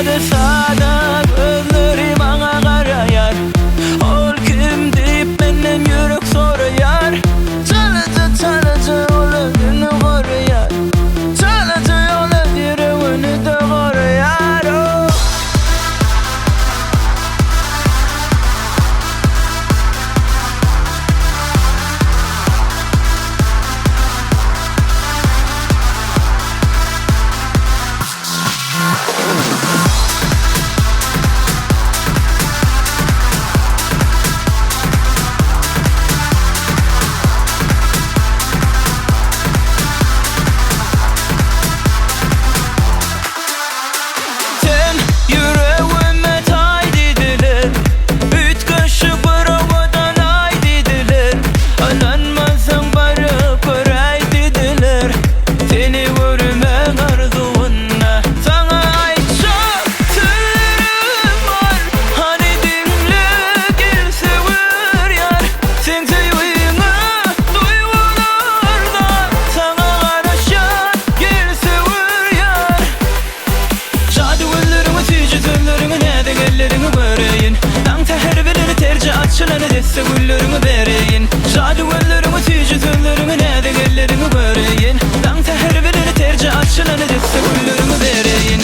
Sada-sada gözleri maňa garaýar Ol kim diýip menden ýürek soraýar Çalaja çalaja ol özüni goraýar Çalaja ol öz ýüregini-de goraýar oh. Sen ýüregime taý diýdiler, Üýtgeşik bir owadan aý diýdiler, Ynanmasaň baryp göräý diýdiler, Seni görmek arzuwynda. Saňa aýtjak sözlerim bar, Hany diňle gel söwer ýar, Seň söýgiňe duýgular zar, Saňa garaşýan gel söwer ýar. Jady gözleriňi süýji sözleriňi näzik elleriňi göreýin Daň säher bilen terje açylan desse gülleriňi bereýin Jady gözleriňi süýji sözleriňi näzik elleriňi göreýin Daň säher bilen terje açylan desse gülleriňi bereýin.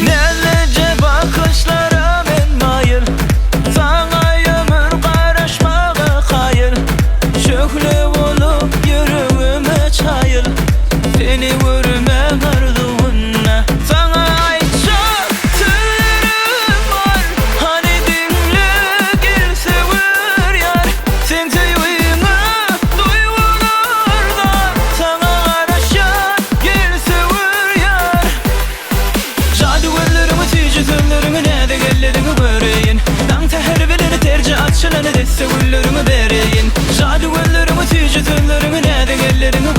Näzlije bakyşlara men maýyl, Saňa ömür garaşmaga kaýyl. Şöhle bolup ýüregime çaýyl, Seni görmek arzuwynda. Saňa aýtjak sözlerim bar, Hany diňle gel söwer ýar. Seň söýgiňe duýgular zar, Saňa garaşýan gel söwer ýar. Jady gözleriňi süýji sözleriňi näzik elleriňi göreýin Daň säher bilen terje açylan desse gülleriňi bereýin Jady gözleriňi süýji sözleriňi näzik elleriňi.